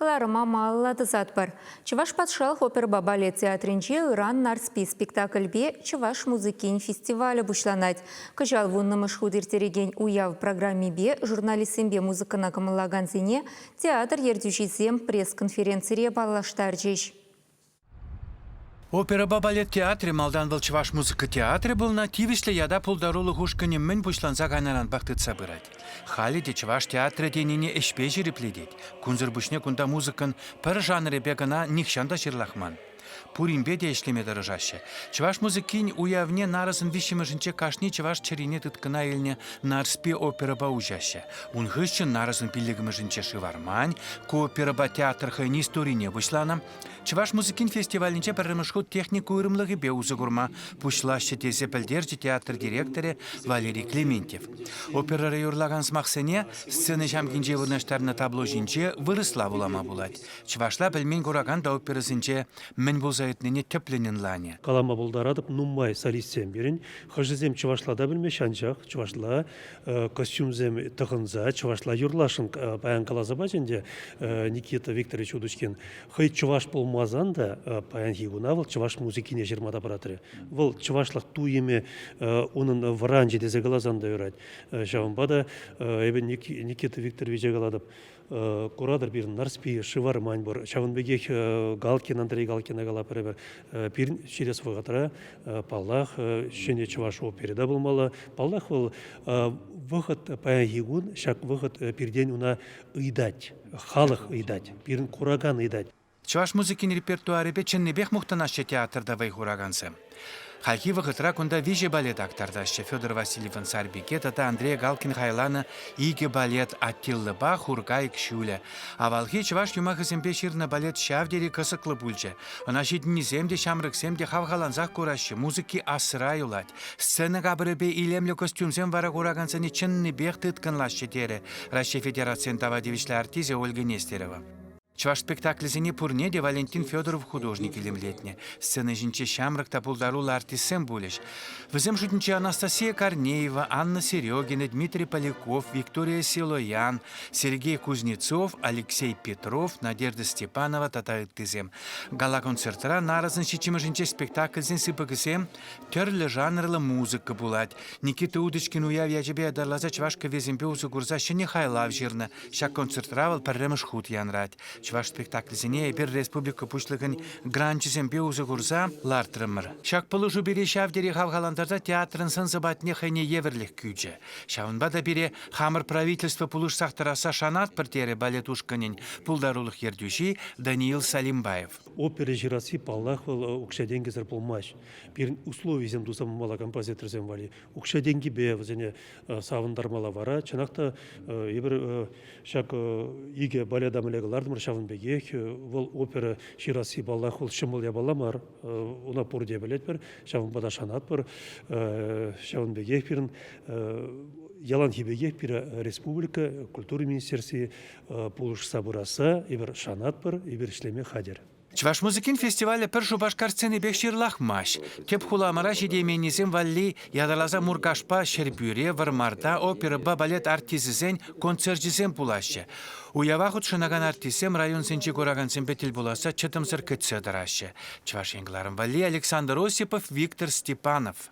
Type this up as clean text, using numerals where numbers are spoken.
Кӑларӑма малалла тӑсатпӑр. Чӑваш патшалӑх оперӑпа балет театрӗнче ыран «Нарспи» спектакльпе чӑваш музыкин фестивалӗ пуҫланать. Кӑҫал вуннӑмӗш хут ирттерекен уяв программипе журналистсемпе музыкӑна кӑмӑллакансене театр ертӳҫисем пресс-конференцире паллаштарчӗҫ. Оперӑпа балет театрӗ малтан вӑл Чӑваш музыка театрӗ пулнӑ, тивӗҫлӗ ята пултарулӑх ушкӑнӗ мӗн пуҫланса кайнӑранпах тытса пырать. Халӗ те чӑваш театрӗ тенине ӗҫпе ҫирӗплетет. Кунсӑр пуҫне кунта музыкӑн пӗр жанрӗпе кӑна нихҫан та ҫырлахман. Пуринпе те ӗҫлеме тӑрӑшаҫҫӗ. Чӑваш музыкин уявне нарӑсӑн виҫҫӗмӗшӗнче кашни чӑваш чӗрине тыткӑна илнӗ Нарспи оперӑпа уҫаҫҫӗ. Ун хыҫҫӑн нарӑсӑн пиллӗкмӗшӗнче Шывармань, ку оперӑпа театр хӑйӗн историне пуҫланӑ. Чӑваш музыкин фестивалӗнче пӗрремӗш хут техника уйрӑмлӑхӗпе усӑ курма пуҫлаҫҫӗ тесе пӗлтерчӗ театр директорӗ Валерий Клементьев. Оперӑра юрлакан сӑмахсене сцена ҫамкинче вырнаҫтарнӑ табло ҫинче вырӑсла вулама пулать. Чӑвашла пӗлмен куракан та оперӑсенче мӗн пулса иртнине тӗплӗн ӑнланӗ. Калама пултаратӑп, нумай солистсем пирӗн. Хӑшӗсем чӑвашла та пӗлмеҫҫӗ, анчах чӑвашла костюмсем тӑхӑнса чӑвашла юрласшӑн паян каласа пачӗ ӗнтӗ Никита Викторович Удочкин. Хӑй чӑваш пулмасан та паянхи куна вӑл чӑваш музыкине ҫырма тапратрӗ. Вӑл чӑвашлӑх туйӑмӗ унӑн вӑранчӗ тесе каласан та юрать. Ҫавӑнпа та эпӗ Никита Викторовича калатӑп, куратӑр пирӗн Нарспи, Шывармань пур. Ҫавӑн пекех Галкин, Андрей Галкина калатпӑр эпир. Пирӗн ҫитес вӑхӑтра, паллах, ҫӗнӗ чӑваш опери та пулмалла. Паллах, вӑл вӑхӑт паянхи кун ҫак вӑхӑт пиртен уна ыйтать, халӑх ыйтать, пирӗн куракан ыйтать. Чӑваш музыкин репертуарӗпе чӑннипех мухтанаҫҫӗ театрта вӑй хуракансем. Хальхи вӑхӑтра кунта виҫӗ балет актартаҫҫӗ: Федор Васильевӑн «Сарпике» тата Андрей Галкин хайланӑ икӗ балет «Аттиллӑпа Хуркайӑк ҫулӗ». Авалхи чӑваш юмахӗсемпе ҫырнӑ балет ҫав тери кӑсӑклӑ пулчӗ. Ӑна ҫитӗннисем те, ҫамрӑксем те хавхалансах кураҫҫӗ, музыки асра юлать. Сцена капӑрӗпе илемлӗ костюмсем вара куракансене чӑннипех тыткӑнлаҫҫӗ, терӗ Раҫҫей Федерацийӗн тава тивӗҫлӗ артисчӗ Ольга Нестерова. Чӑваш спектаклӗсене пурне те Валентин Федоров художник илемлетнӗ. Сцена ҫинче ҫамрӑк та пултаруллӑ артистсем пулӗҫ. Вӗсем шутӗнче Анастасия Корнеева, Анна Серегина, Дмитрий Поляков, Виктория Силоян, Сергей Кузнецов, Алексей Петров, Надежда Степанова тата ыттисем. Гала-концертра нарӑсӑн ҫиччӗмӗшӗнче спектакльсен сыпӑкӗсем Тӗрлӗ жанрлӑ музыка пулать. Никита Удочкин уяв ячӗпе ятарласа чӑваш кӗввисемпе усӑ курса ҫӗнӗ хайлав ҫырнӑ. Ҫак концертра вӑл пӗрремӗш хут янрать. Чӑваш спектаклӗсене эпир республика Пуҫлӑхӗн гранчӗсемпе усӑ курса лартрӑмӑр. Ҫак пулӑшу пире ҫав тери хавхалантарса театрӑн сӑн-сӑпатне хӑйне евӗрлӗх кӳчӗ. Ҫавӑнпа та пире хамӑр правительство пулӑшсах тӑрасса шанатпӑр, терӗ балет ушкӑнӗн пултарулӑх ертӳҫи Даниил Салимбаев. Опера ҫырасси, паллах, вӑл укҫа-тенкӗсӗр пулмасть. Пирӗн условисем туса памалла композиторсем валли. Укҫа-тенкӗпе вӗсене савӑнтармалла вара. Чӑнах та эпир ҫак икӗ балета мӗнле кӑлартӑмӑр, ҫавӑн пекех вӑл опера ҫырасси, паллах, вӑл ҫӑмӑл япала мар. Ӑна пурте пӗлетпӗр, ҫавӑнпа та шанатпӑр. Ҫавӑн пекех пирӗн яланхи пекех пире республика культура министерстви пулӑшса пырасса эпир шанатпӑр, эпир ӗҫлеме хатӗр. Чӑваш музыкин фестивалӗ пӗр Шупашкар сценипех ҫырлахмасть. Тӗп хуламӑра ҫитейменнисем валли ятарласа Муркашпа Ҫӗрпӳре, Вӑрмарта оперӑпа балет артисчӗсен концерчӗсем пулаҫҫӗ. Уява хутшӑнакан артистсем районсенчи куракансемпе тӗл пуласса чӑтӑмсӑр кӗтсе тӑраҫҫӗ. Чӑваш Ен кӑларӑм валли Александр Осипов, Виктор Степанов.